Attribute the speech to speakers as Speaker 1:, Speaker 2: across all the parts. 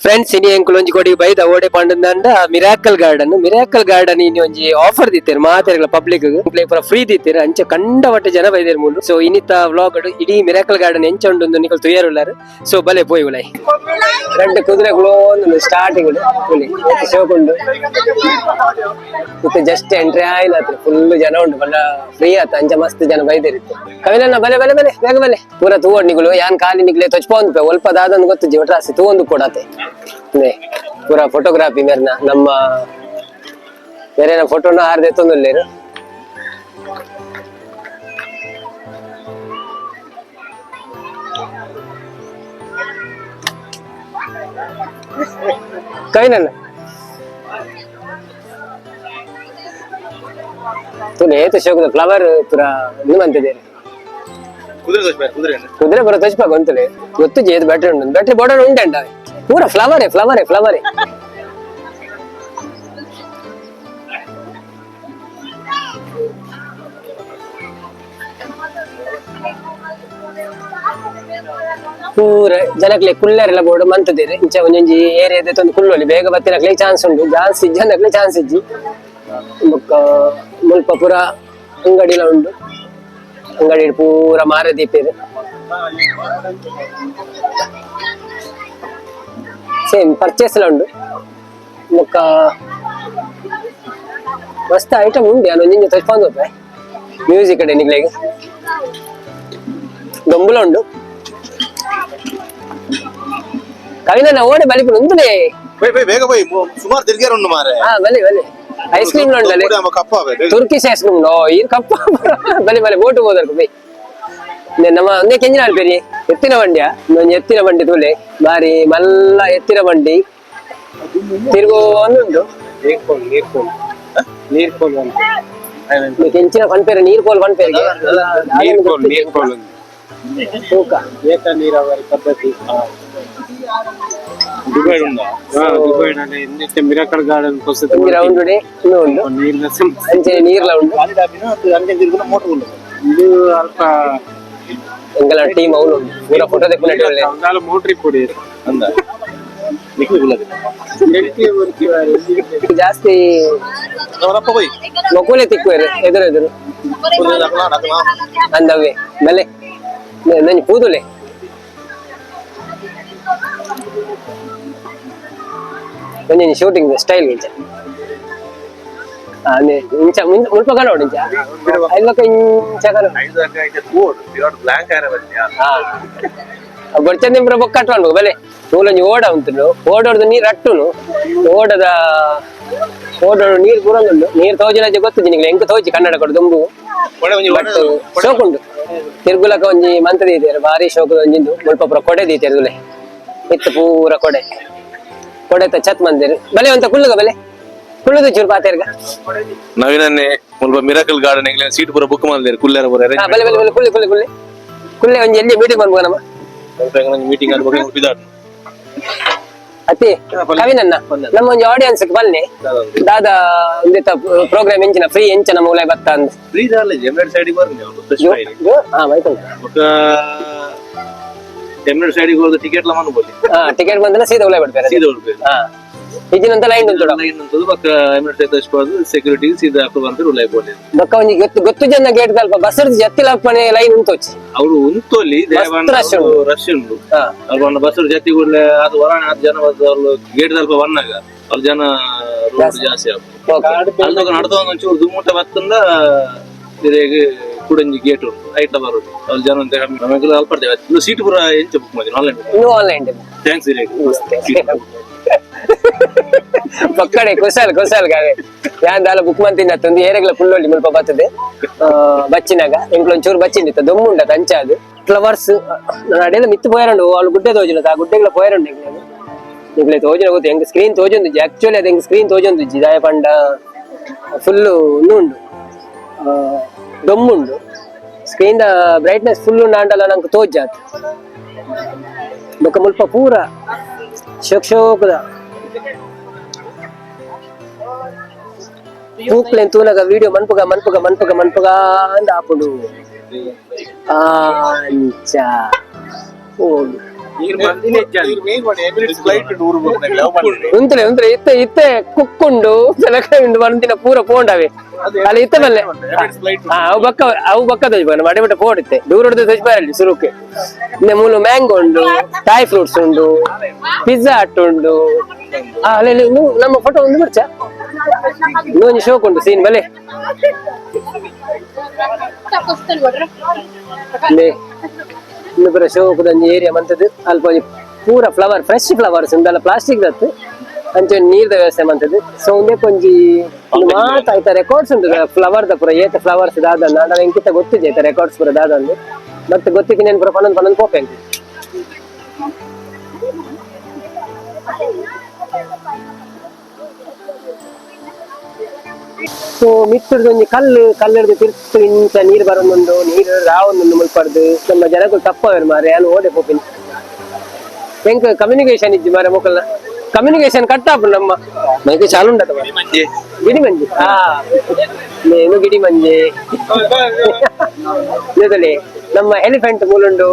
Speaker 1: Friends ಇನಿ ಎಂಕುಲು ಒಂಜಿ ಕೊಡಿ ಬೈದ ಓಡೆ ಪಂಡಂದ miracle garden. Miracle garden ಇನಿ ಒಂಜಿ ಆಫರ್ ದಿತ್ತೇರು ಮಾತೆರ್ಗಳ ಪಬ್ಲಿಕ್ ಪೂರ ಫ್ರೀ ದಿತ್ತೇರು. ಅಂಚ ಕಂಡವಟ್ಟೆ ಜನ ಬೈದೇರು ಮೂಲು. ಸೊ ಇನಿತ ವ್ಲಾಗ್ ಇಡೀ ಮಿರಾಕಲ್ ಗಾರ್ಡನ್ ಎಂಚ ಉಂಡು ನಿಕಲ್ ತುಯರುಲ್ಲಾರು. ಸೊ ಬಲೆ ಪೋಯಿ ಉಲಾಯಿ. ರಡ್ಡ್ ಕುದುರೆಗಳು ಒಂದು ಸ್ಟಾರ್ಟಿಂಗ್ ಶೋಕ್ ಉಂಡು. ಇತ್ತೆ ಜಸ್ಟ್ ಎಂಟ್ರಿ ಆಯ್ನ ಫುಲ್ ಜನ ಉಂಡು, ಬಲ್ಲ ಫ್ರೀ ಆತ. ಅಂಚ ಮಸ್ತ್ ಜನ ಬೈದೇರಿತ್ತು. ಕವಿನನ್ನ ಬಲೆ ಬಲೆ ಬಲೆ ಬೇಗ ಬಲೆ. ಪೂರ ತೂವಡ್ ನಿಗುಲು ಯಾನ್ ಖಾಲಿ ನಿಗ್ಲೆ ತೊಚ್ಪೊಂದು ಒಲ್ಪ ದಾದನ್ ಗೊತ್ತು ಒಟ್ರಾಸಿ ತೂವೊಂದು ಕೊಡತೆ. ಪೂರ ಫೋಟೋಗ್ರಾಫಿ ಮೇರ್ನ ನಮ್ಮ ಬೇರೆ ಫೋಟೋನ ಆರ್ದೆ ತೊಂದುಲ್ಲೇರು. ಕವಿನನ್ನ ತುಲೆ ಏತು ಶೋಕದ ಫ್ಲವರ್ ಪೂರ ಇಂದು ಮಂತಿದ್ದೇನೆ.
Speaker 2: ಕುದುರೆ ತೋಚ್ಬಾರ ಕುದುರೆ.
Speaker 1: ಕುದುರೆ ಪೂರ ತೊಚ್ಪ ಗೊಂತಲೆ ಗೊತ್ತು ಜೇದು ಬ್ಯಾಟ್ರಿ ಉಂಟು, ಬ್ಯಾಟ್ರಿ ಬೋರ್ಡರ್ ಉಂಟಂಡ. ಪೂರ ಫ್ಲವರೇ ಫ್ಲವರೇ ಫ್ಲವರೇ. ಪೂರ ಜನಕ್ಲೆ ಕುಲ್ಲರೆಲ್ಲ ಬೋರ್ಡ್ ಮಂತದೇರು. ಇಂಚ ಒಂಜೊಂಜಿ ಏರಿಯಾದ ತೊಂದು ಕುಲ್ಲೊಲಿ. ಬೇಗ ಬತ್ತಿನಕ್ಲೆ ಚಾನ್ಸ್ ಉಂಟು, ಜಾಸ್ತಿ ಜನಕ್ಲೆ ಚಾನ್ಸ್ ಇಜ್ಜಿ. ಬೊಕ್ಕ ಮುಲ್ಪ ಪೂರ ಅಂಗಡಿಲ ಉಂಡು. ಅಂಗಡಿ ಪೂರ ಮಾರ ದೀಪೇರು. ಸೇಮ್ ಪರ್ಚೇಸ್ ಎಲ್ಲ ಉಂಡು. ಬೊಕ್ಕ ಮಸ್ತ್ ಐಟಮ್ ಉಂಡು. ನಾನು ಒಂಜೊಂಜಿ ತೊಚ್ಪೊಂದು ಹೋಪೆ. ಮ್ಯೂಸಿಕ್ ಕಡೆ ನಿಗ್ಲೆಗ್ ದೊಂಬುಲ ಉಂಡು. ಕವಿನ ಓಡೆ ಬಲಿಪುಡು ಉಂದುಲೇ.
Speaker 2: ಬೈ ಬೈ ಬೇಗ ಬೈ, ಸುಮಾರು ತಿರ್ಗ್ಯಾರ ಉಂಡು ಮಾರೆ.
Speaker 1: ಹಾ ಬಲಿ ಬಲಿ, ಐಸ್ ಕ್ರೀಮ್ ಉಂಡಲೆ.
Speaker 2: ಕಪ್ಪ ಬೇಗ.
Speaker 1: Turkish ice cream ಈ ಕಪ್ಪ. ಬಲಿ ಬಲಿ, ಬೋಟು ಹೋದರ್ಕು ಬೈ. ನಮ್ಮ ಒಂದೇ ಕೆಂಜಿನ ಪೆರಿ ಎತ್ತಿನ ಬಂಡಿಯ. ಒಂಜಿ ಎತ್ತಿನ ಬಂಡಿ ತೂಲೆ, ಬಾರಿ ಮಲ್ಲ ಎತ್ತಿನ ಬಂಡಿ ತಿರುಗು ಉಂಟು.
Speaker 3: ನೀರ್ಕೋಲ್ ನೀರ್ಕೋಲ್ ನೀರ್ಕೋಲ್ ಅಂತ.
Speaker 1: ಕೆಂಚಿನ ಪನ್ಪೇರು ನೀರ್ಕೋಲ್ ಪನ್ಪೇರಿಗೆ.
Speaker 3: ನೀರ್ಕೋಲ್ ನೀರ್ಕೋಲ್ ಅಂತ.
Speaker 1: ತೂಕ.
Speaker 3: ಏತ ನೀರಾವರಿ ಪದ್ಧತಿ.
Speaker 2: ದುಬೈ ಉಂಡ.
Speaker 3: ದುಬೈನಲ್ಲಿ ಇನ್ನಿತ್ತೆ ಮಿರಾಕಲ್ ಗಾರ್ಡನ್
Speaker 1: ಒಂಜಿ ರೌಂಡ್ ಉಂಡು ಉಂಡು.
Speaker 3: ನೀರಿನ
Speaker 1: ಅಂಚನೆ ನೀರ್ಲ ಉಂಡು.
Speaker 2: ಅಂಚೆ ತಿರ್ಗುನ ಮೋಟರ್ ಉಂಡು.
Speaker 3: ಇದು ಅಲ್ಪ.
Speaker 1: ಎಂಕಲ ಟೀಮ್ ಅವ್ಲು ಉಂಡು, ಪೂರ ಫೋಟೋ ತೆಕ್ಕುನ ಒಳ್ಳೆ.
Speaker 3: ಮೋಟ್ರಿ ಪುಡಿ.
Speaker 2: ಅಂದ ನಿಕ್ಲು ಗುಲಾಬಿ.
Speaker 1: ಜಾಸ್ತಿ.
Speaker 2: ಅವರಪ್ಪ ಬೈ.
Speaker 1: ಮೊಕುಲೆ ತಿಕ್ಕುವೆರು ಎದುರು ಎದುರು. ಅಂದವೇ ಬಲೆ ನಂಜಿ ಪೂದುಲೆ. ಒಂಜಿ ಶೂಟಿಂಗ್ ಸ್ಟೈಲ್ ಇಂಚ ಇಂಚ ಮುಲ್ಪ ಕನೋಡು, ಇಂಚ ಐಲ್ಬಕ ಇಂಚ ಕನೋಡು.
Speaker 2: ಬ್ಲಾಂಕ್.
Speaker 1: ಹಾ ಬೊಡ್ಚಂದಿಂಬ್ರ ಬೊಕ್ಕ ಕಟ್ಕೊಂಡು ಬಲೆ. ಮೂಲೊಂಜಿ ಓಡ ಉಂಟು, ಓಡೋಡ್ದು ನೀರ್ ಅಟ್ಟುನು. ಓಡದ ಓಡೋಡು ನೀರ್ ಪೂರೊಂದುಂಡು. ನೀರ್ ತೋಜಿನಜೆ ಗೊತ್ತಿಜ್ಜಿ ನಿಂಗೆ, ಎಂಕ್ ತೋಜಿ ಕನ್ನಡ ಕೊಡು ದುಂಬು. ಬಟ್ ಶೋಕುಂಡು. ತಿರ್ಗುಲಕ ಒಂಜಿ ಮಂತ್ ದೀತೆರ್, ಬಾರಿ ಶೋಕದ ಒಂಜಿಂದು. ಮುಲ್ಪ ಪೂರ ಕೊಡೆ ದೀತೆರ್ ತುಲೆ ಇತ್ತು. ಪೂರ ಕೊಡೆ ಕೊಡೆತ ಛತ್ ಮಂದಿರ್. ಬಲೆ ಒಂತ ಕುಲ್ಲುಗ, ಬಲೆ ಕುಳ್ಳುದು ಚೂರು ಪಾತೆರ್ಗ.
Speaker 2: ನವೀನನ್ನೇ ಮುಲ್ಪ ಮಿರಾಕಲ್ ಗಾರ್ಡನ್ ಎಂಗ್ಲೆ ಸೀಟ್ ಪೂರ ಬುಕ್ ಮಾಡಿದ್ರು ಕುಲ್ಲೆರ ಪೂರ.
Speaker 1: ಹಾ ಬಲೆ ಬಲೆ ಬಲೆ, ಕುಳ್ಳಿ ಕುಳ್ಳಿ ಕುಳ್ಳಿ ಕುಳ್ಳೆ. ಒಂಜಿ ಎಲ್ಲಿ ಮೀಟಿಂಗ್ ಬಂದ್ಬೋಗ ನಮ್ಮ.
Speaker 2: ಮೀಟಿಂಗ್ ಆದ ಬಗ್ಗೆ ಬಿದಾಡ್.
Speaker 1: ಅತ್ತಿ ಕವಿನನ್ನ ನಮ್ಮ ಒಂಜಿ ಆಡಿಯನ್ಸ್ ಬನ್ನಿ ದಾದಾ ಒಂದಿತ್ತ ಪ್ರೋಗ್ರಾಮ್ ಎಂಚಿನ ಫ್ರೀ ಎಂಚ ನಮ್ಮ ಉಲಾಯ್ ಬತ್ತ ಅಂದ್.
Speaker 2: ಫ್ರೀ ದಾಲ ಎಮ್ಮೆಡ್ ಸೈಡ್ ಬರ್ನಿ ಅವರು ಫ್ರೆಶ್.
Speaker 1: ಹಾ ಮೈತುಂಡ.
Speaker 2: ಬೊಕ್ಕ ಎಮ್ಮೆಡ್ ಸೈಡ್ ಹೋದ ಟಿಕೆಟ್ ಲ ಮನ್ಬೋದು.
Speaker 1: ಹಾ ಟಿಕೆಟ್ ಬಂದ್ರೆ ಸೀದಾ ಉಲಾಯ್ ಬಿಡ್ತಾರೆ.
Speaker 2: ಸೀದಾ ಉಳ್ಬೇಕು.
Speaker 1: ಹಾ ಇಜಿನಂತ ಲೈನ್ ಉಂಟು.
Speaker 2: ಲೈನ್ ಉಂಟು. ಬೊಕ್ಕ ಎಮ್ಮೆಡ್ ಸೈಡ್ ತೋಚ್ಬೋದು, ಸೆಕ್ಯೂರಿಟಿ ಸೀದಾ ಅಪ್ಪ ಬಂದ್ರೆ ಉಲಾಯ್ ಬೋಲಿ.
Speaker 1: ಬೊಕ್ಕ ಒಂಜಿ ಗೊತ್ತು ಗೊತ್ತು ಜನ ಗೇಟ್ ಅಲ್ಪ ಬಸ್ ಜತ್ತಿಲ ಅಪ್ಪನೆ ಲೈನ್ ಉಂಟೋಚಿ.
Speaker 2: ಅವರು ಉಂತೋಲಿ.
Speaker 1: ಮಸ್ತ್ rush ಉಂಟು.
Speaker 2: ರಶ್ ಉಂಟು.
Speaker 1: ಹಾ
Speaker 2: ಅವ್ರು ಬಸ್ ಜೊತೆ ಕೂಡಲೇ ಅದು ಹೊರಣ ಅದು ಜನ ಬಂದು ಅವ್ರು ಗೇಟ್ ಅಲ್ಪ ಬಂದಾಗ ಅವ್ರ ಜನ ರೋಡ್ ಜಾಸ್ತಿ ಆಗ್ತದೆ.
Speaker 1: ಓಕೆ.
Speaker 2: ಅಲ್ಲಿ ನಡ್ದು ಒಂಚೂರು ದುಮ್ಮುಟ್ಟ ಬತ್ತಂದ ಇದೇಗ ಕೂಡಂಜಿ ಗೇಟ್ ಉಂಟು, ಐಟ್ಲ ಬರೋದು. ಅಲ್ಲಿ ಜನ ಅಂತ ಕಮ್ಮಿ ನಮಗೆ ಅಲ್ಪ ಇನ್ನು ಸೀಟ್ ಪೂರ ಎಂಚ ಬುಕ್ ಮಾಡಿದ್ರು ಆನ್ಲೈನ್.
Speaker 1: ಇನ್ನು ಆನ್ಲೈನ್.
Speaker 2: Thanks ಇರೇಗ.
Speaker 1: ಪಕ್ಕಡೆ ಕುಸಲ್ ಕುಸಲ್ ಗಾವೆ ಯಾನ್ ದಾಲ ಬುಕ್ ಮಂತಿನ ತಂದು ಏರೆಗ್ಲ ಕುಲ್ಲೊಳ್ಳಿ. ಮುಲ್ಪ ಬರ್ತದೆ ಬಚ್ಚಿನಾಗ ಎಂಕ್ಲ ಒಂಚೂರು ಬಚ್ಚಿಂಡಿತ್ತ ದೊಮ್ಮುಂಡ ಅಂಚ ಅದು ಫ್ಲವರ್ಸ್ ಅಡೆಲ್ಲ ಮಿತ್ತು ಪೋಯರಂಡು. ಅವ್ಳು ಗುಡ್ಡೆ ತೋಜಿನ, ಆ ಗುಡ್ಡೆಗ್ಲ ಪೋಯರಂಡು. ಎಂಕ್ಲೆ ನಿಕ್ಲೆ ತೋಜಿನ ಗೊತ್ತು, ಎಂಕ್ ಸ್ಕ್ರೀನ್ ತೋಜೊಂದುಜ್ಜಿ. ಆಕ್ಚುಲಿ ಅದು ಎಂಕ್ ಸ್ಕ್ರೀನ್ ತೋಜೊಂದುಜ್ಜಿ. ದಾಯ ಪಂಡ ಫುಲ್ ಉಂಡು, ದೊಮ್ಮುಂಡು. Screen brightness full ಉಂಡು ಆಂಡಲ ನಂಗೆ ತೋಜಾತ್. ಬೊಕ್ಕ ಮುಲ್ಪ ಪೂರ ಶೋಕ್ ಶೋಕದ ಪೂಕ್ಲೆನ್ ತೂನಗ ವಿಡಿಯೋ ಮನ್ಪುಗ ಮನ್ಪುಗ ಮನ್ಪುಗ ಮನ್ಪುಗ ಅಂದ್ ಆಪುಂಡು. ಅಂಚ ಓ. ಉಂತಲೆ ಉಂತಲೆ ಇತ್ತೆ ಇತ್ತೆ ಕುಕ್ಕುಂಡು ಸೆಲಕ ಉಂಡು ಬಂದಿನ ಪೂರ ಪೋಂಡವೆ ಅಲ್ಲಿ ಇತ್ತೆ ಬಲ್ಲೆ. ಹಾ, ಅವು ಬಕ್ಕ ಅವು ಬಕ್ಕ ತೋಜ್ ಮಡೆ ಮಟ್ಟ ಪೋಡಿತ್ತೆ ದೂರಡ್ದು ತೋಜ್ ಬರಲಿ ಸುರುಕೆ. ಇನ್ನು ಮೂಲು ಮ್ಯಾಂಗೋ ಉಂಡು, ಥಾಯ್ ಫ್ರೂಟ್ಸ್ ಉಂಡು, ಪಿಜ್ಜಾ ಹಟ್ ಉಂಡು. ಆ, ಅಲ್ಲಿ ಅಲ್ಲಿ ನಮ್ಮ ಫೋಟೋ ಒಂದು ಬರ್ಚ ಇನ್ನೊಂದು ಶೋಕ್ ಉಂಟು ಸೀನ್ ಬಲೆ. ಇಲ್ಲಿ ಇನ್ನು ಪೂರ ಶೋಕದ ಒಂಜಿ ಏರಿಯಾ ಮಂತದ್ದು. ಅಲ್ಪ ಒಂಜಿ ಪೂರ flower, fresh flowers ಉಂದಲ್ಲ, ಪ್ಲಾಸ್ಟಿಕ್ ದತ್ತು. ಅಂಚೆ ನೀರ್ದ ವ್ಯವಸ್ಥೆ ಮಂತದ್ದು. ಸೊ ಒಂದೇ ಒಂಜಿ ಮಾತ ಆಯ್ತಾ ರೆಕಾರ್ಡ್ಸ್ ಉಂಟು ಫ್ಲವರ್ ದ ಪೂರ, ಏತ ಫ್ಲವರ್ಸ್ ದಾದ ನಾಡ ಎಂಕಿತ ಗೊತ್ತಿದೆ ಆಯ್ತಾ ರೆಕಾರ್ಡ್ಸ್ ಪೂರ ದಾದ ಅಂದು. ಮತ್ತೆ ಗೊತ್ತಿದ್ದೀನಿ ಪೂರ ಪನ್ನೊಂದು ಪನ್ನೊಂದು ಪೋಪೆ. ಸೊ ಮಿತ್ತುರ್ದು ಒಂಜಿ ಕಲ್ಲು, ಕಲ್ಲಿರ್ದು ತಿರ್ತು ಇಂಚ ನೀರು ಬರೊಂದುಂಡು, ನೀರು ರಾವೊಂದುಂಡು ಮುಲ್ಪಡ್ದು. ನಮ್ಮ ಜನಗಳು ತಪ್ಪವೇರು ಮಾರೆ, ಯಾನ್ ಓಡೆ ಪೋಪಿನಿ. ಎಂಕ್ ಕಮ್ಯುನಿಕೇಶನ್ ಇಜ್ಜಿ ಮಾರೆ, ಮೊಕಲ್ನ ಕಮ್ಯುನಿಕೇಶನ್ ಕಟ್ ಆಪುಂಡು. ನಮ್ಮ ಮೈಕ್ ಚಾಲು ಉಂಡತ ಮಾರೆ. ಗಿಡಿ ಮಂಜೆ, ಹಾ, ಏನು ಗಿಡಿ ಮಂಜೆ ಇದರಲ್ಲಿ ನಮ್ಮ ಎಲಿಫೆಂಟ್ ಮೂಲುಂಡು,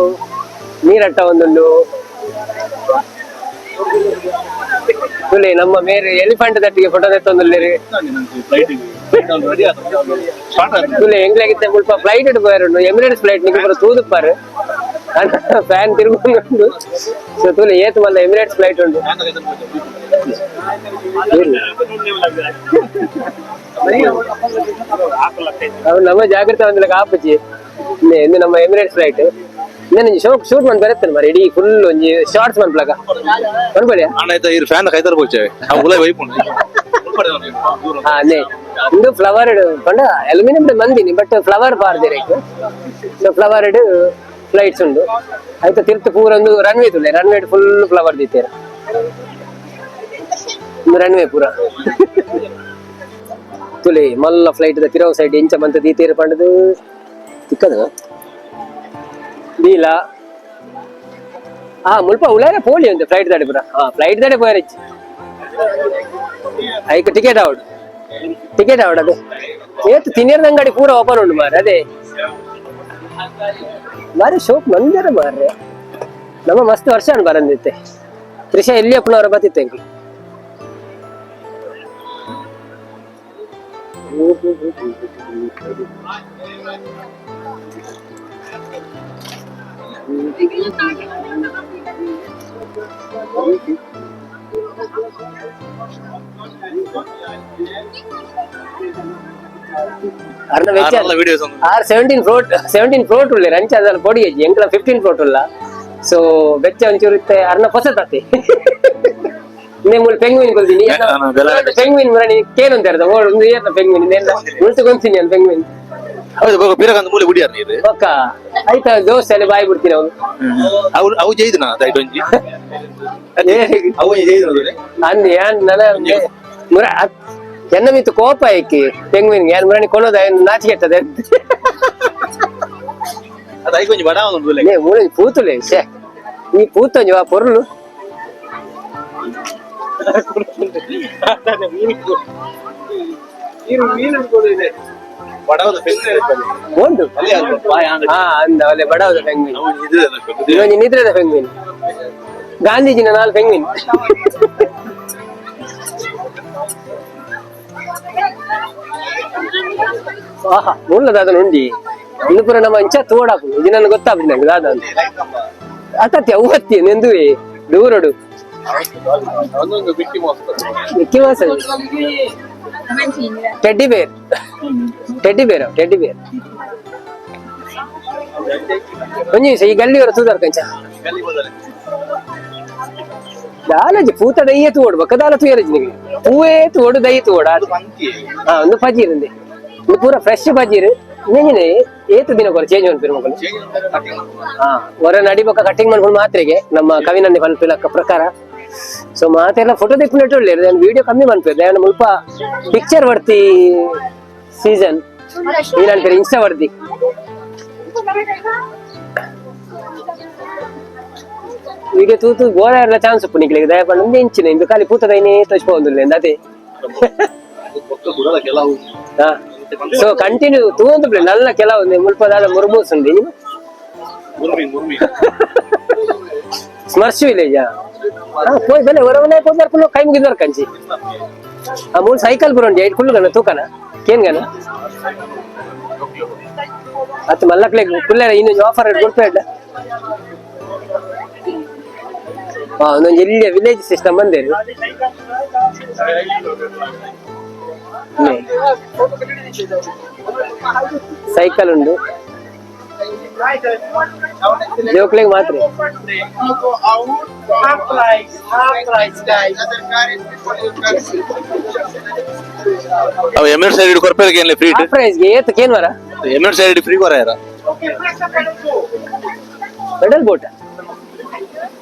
Speaker 1: ನೀರಟ್ಟ ಒಂದುಂಡು. ತುಲೆ ನಮ್ಮ ಮೇರೆ ಎಲಿಫೆಂಟ್ ದಟ್ಟಿಗೆ ಫೋಟೋ ತೆತ್ತೊಂದುಲ್ಲೇರು. ತುಲೆ ಎಂಗ್ಲಾಗಿತ್ತೆ ಮುಲ್ಪ ಫ್ಲೈಟ್ ಇಟ್ಟು ಪೋಯರುಂಡು, ಎಮಿರೇಟ್ಸ್ ಫ್ಲೈಟ್. ನಿಕ್ಕೆ ಪೂರ ತೂದುಪ್ಪಾರು, ಫ್ಯಾನ್ ತಿರುಗೊಂಡು. ಸೊ ತುಲೆ ಏತ್ ಮಲ್ಲ ಎಮಿರೇಟ್ಸ್ ಫ್ಲೈಟ್ ಉಂಡು. ಅವು ನಮ್ಮ ಜಾಗ್ರತೆ ಒಂದಿಲ್ಲ ಕಾಪುಜಿ. ಇನ್ನು ನಮ್ಮ ಎಮಿರೇಟ್ಸ್ ಫ್ಲೈಟ್. ಇನ್ನೊಂದು ಶೋಕ್ ಶೂಟ್ ಮಾಡಿ ಬರುತ್ತೆ ಮಾರೆ, ಇಡೀ ಫುಲ್ ಒಂಜಿ ಶಾರ್ಟ್ಸ್ ಮನ್ಪ್ಲಕ ಮನ್ಪಳಿಯ.
Speaker 2: ಅಣ್ಣ ಆಯ್ತಾ, ಇರು ಫ್ಯಾನ್ ಕೈತಾರ ಬೋಚೆ ಅವು ಉಲೈ ವೈಪುಂಡು.
Speaker 1: ಹಾ, ನೇ ಇಂದು ಫ್ಲವರ್ ಪಂಡ ಅಲ್ಯೂಮಿನಿಯಂ ಮಂದಿನಿ, ಬಟ್ ಫ್ಲವರ್ ಪಾರ್ದಿರೇಕ್. So flower flights ಉಂಡು. ಆಯ್ತಾ ತಿರ್ತು ಪೂರ ಒಂದು ರನ್ವೇ ತುಲೆ, runway full flower ದೀತೇರು. ಒಂದು ರನ್ವೇ ಪೂರ ತುಲೆ. ಮಲ್ಲ ಫ್ಲೈಟ್ ದ ತಿರವು ಸೈಡ್ ಎಂಚ ಮಂತ ದೀತೇರು ಪಂಡದು ತಿಕ್ಕದ ದೀಲ. ಹಾ, ಮುಲ್ಪ ಉಳಾರೆ ಪೋಲಿ ಉಂಟು ಫ್ಲೈಟ್ ದಾಡೆ ಪೂರ. ಹಾ, ಫ್ಲೈಟ್ ದಾಡೆ ಪೋಯರಿಚ್ಚಿ. ಐಕ್ ticket out, ticket out. ಅದೇ ಏತ್ ತಿನ್ನಿರ್ದ ಅಂಗಡಿ ಪೂರ ಓಪನ್ ಉಂಟು ಮಾರ್ರೆ. ಅದೇ ಮಾರೆ, ಶೋಕ್ ಮಂದಿರ ಮಾರ್ರೆ. ನಮ್ಮ ಮಸ್ತ್ ವರ್ಷ ಬರಂದಿತ್ತೆ ತ್ರಿಷಾ ಎಲ್ಲಿ ಅಪ್ಪನವರ ಬತ್ತಿತ್ತೆ ಎಂಕ್ಲು. ಅರ್ನ ವೆಚ್ಚ
Speaker 2: videos.
Speaker 1: R 17 float, 17 float ಉಳ್ಳೆ ರಂಚ ಅದಲ್ಲ ಪೊಡಿ ಎಂಕ್ಲ 15 ಫ್ಲೋಟ್ ಉಲ್ಲ. ಸೊ ಬೆಚ್ಚ ಒಂಚೂರು ಇತ್ತೆ ಅರ್ನ ಪೊಸತಾತಿ. ನೇ ಮೂಲ ಪೆಂಗ್ವಿನ್ ಕೊಲ್ದಿನಿ. ಪೆಂಗ್ವಿನ್ ಮುರಣಿ ಕೇನುಂತಾರೆ ಓಡ್ ಒಂದು ಏರ್ನ ಪೆಂಗ್ವಿನ್ ಉಳ್ತುಕೊಂತೀನಿ ನಾನು ಪೆಂಗ್ವಿನ್.
Speaker 2: ಹೌದು, ಬೀರಕಂದ ಮೂಲೆ ಗುಡಿಯಾರ ನೀರು.
Speaker 1: ಒಕ್ಕ ಆಯ್ತಾ, ದೋಸೆ ಅಲ್ಲಿ ಬಾಯಿ ಬಿಡ್ತೀನಿ ಅವನು.
Speaker 2: ಅವು ಅವು ಜೈದನ ದೈಟ್ ಒಂಜಿ ಅವು ಜೈದನ.
Speaker 1: ಅಂದ್ ಯಾನ್ ನನ ಮುರ ಎನ್ನ ಮಿತ್ತು ಕೋಪ ಐಕಿ ಪೆಂಗ್ವಿನ್ ಯಾನ್ ಮುರಣಿ ಕೊನೋದ ನಾಚಿಕೆ ಇರ್ತದೆ.
Speaker 2: ಅದು ಐಕೊಂಜಿ ಒಂಜಿ ಬಡ ಒಂದು.
Speaker 1: ನೇ ಮೂಲ ಪೂತುಲೆ ಶೇ ಈ ಪೂತೊಂಜಿ ವಾ ಪೊರ್ಲು.
Speaker 2: ಬಡವದ ಪೆಂಗ್ವಿನ್.
Speaker 1: ಉಂಟು.
Speaker 2: ಅಲ್ಲಿ ಅಲ್ಪ ಬಾಯಿ ಆಂಡ.
Speaker 1: ಹಾ, ಅಂದ ಅಲ್ಲೇ ಬಡವದ ಪೆಂಗ್ವಿನ್.
Speaker 2: ಅವು ಇದು
Speaker 1: ಇವೊಂಜಿ ನಿದ್ರೆದ ಪೆಂಗ್ವಿನ್, ಗಾಂಧೀಜಿನ ನಾಲ್ ಪೆಂಗ್ವಿನ್. ಆಹಾ, ಮುಳ್ಳದಾದ ಉಂಡಿ ಇನ್ನು ಪೂರ ನಮ್ಮ ಇಂಚ ತೋಡಾಪು. ಇದು ನನಗೆ ಗೊತ್ತಾಪುಜಿ ನಂಗೆ ದಾದ ಅಂತ. ಅತ್ತತ್ತಿ ಅವು ಹತ್ತಿ ನೆಂದುವೆ ದೂರಡು.
Speaker 2: ಒಂದೊಂದು Mickey Mouse.
Speaker 1: Mickey Mouse, teddy bear, teddy bear, teddy bear. ಒಂಜಿ ನಿಮಿಷ, ಈ ಗಲ್ಲಿ ಅವರ ತೂದಾರ್ ಕಂಚ ದಾಲಜಿ ಪೂತ ದಯ್ಯ ತೂಡು ಬಕ್ಕ ದಾಲ ತೂಯರಜಿ ನಿಮಗೆ ಪೂವೇ ತೂಡು ದಯ್ಯ ತೂಡ. ಹಾ, ಒಂದು ಪಜೀರ್ ಉಂದೆ, ಒಂದು ಪೂರ ಫ್ರೆಶ್ ಪಜೀರ್. ನೆಂಜಿನೆ ಏತು ದಿನ ಕೊರ ಚೇಂಜ್ ಮನ್ಪಿರು ಮಕ್ಕಳು. ಹಾ, ಹೊರ ನಡಿ ಬಕ್ಕ ಕಟ್ಟಿಂಗ್ ಮಾಡ್ಕೊಂಡು ಮಾತ್ರೆಗೆ ನಮ್ಮ ಕವಿನಂದಿ ಪನ್ಪಿಲಕ್ಕ ಪ್ರಕಾರ. ಸೊ ಮಾತೆಲ್ಲ ಫೋಟೋ ತೆಪ್ಪುನೆಟ್ ಒಳ್ಳೆ ವಿಡಿಯೋ ಕಮ್ಮಿ ಮನ್ಪಿರು. ದೇವನ ಮುಲ್ಪ ಪಿಕ್ಚರ್ ಬರ್ತಿ ಸೀಸನ್ ಏನಂತಾರೆ, ಇನ್ಸ್ಟಾ ಬರ್ತಿ ವಿಡಿಯೋ ತೂತು ಗೋರ ಎಲ್ಲ ಚಾನ್ಸ್ ಉಪ್ಪು ನಿಕ್ಲೆಗ್. ದಯ ಪಂಡ ಇಂಚಿನ ಇಂದು ಖಾಲಿ ಪೂತದೈನೇ ತೋಚ್ಪೊಂದುಲ್ಲೆ ಅದೇ. ಸೊ ಕಂಟಿನ್ಯೂ ತೂವೊಂದು ನಲ್ಲ ಕೆಲವು ಮುಲ್ಪ ದಾದ ಮುರ್ಮೂಸ್ ಉಂಡು.
Speaker 2: ಮುರ್ಮಿ ಮುರ್ಮಿ.
Speaker 1: ಸ್ಮರ್ಶ್ ವಿಲೇಜ್. ಹಾ, ಪೋಯ್ ಬಲೆ ಹೊರವನೆ ಪೋದಾರ್ ಪುಲ್ಲ ಕೈ ಮುಗಿದವರ್ ಕಂಚಿ. ಆ ಮೂಲ ಸೈಕಲ್ ಬರೋಂಡಿ ಐಟ್ ಕುಳ್ಳುಗನ ತೂಕನ ಕೇನ್ಗನ ಅತ್ ಮಲ್ಲಕ್ಲೆ ಕುಲ್ಲೆರ ಇನ್ನೊಂದು ಆಫರ್ ಕೊಡ್ಪೇಡ. ಹಾ, ಒಂದೊಂದು ಎಲ್ಲಿಯ ವಿಲೇಜ್ ಸಿಸ್ಟಮ್ ಬಂದೇರಿ. ಸೈಕಲ್ ಉಂಡು ಜೋಕ್ಲೆಗ್ ಮಾತ್ರ.
Speaker 4: Half price, half price, guys.
Speaker 2: ಅವು ಎಮಿರೇಟ್ಸ್ ಐಡಿ ಕೊರ್ಪೇರಿಗೆ ಏನ್ಲೆ ಫ್ರೀ?
Speaker 1: ಪ್ರೈಸ್ಗೆ ಏತ್ ಕೇನ್ ಮರ.
Speaker 2: Emirates ID free ಕೊರಾಯರ.
Speaker 1: Pedal boat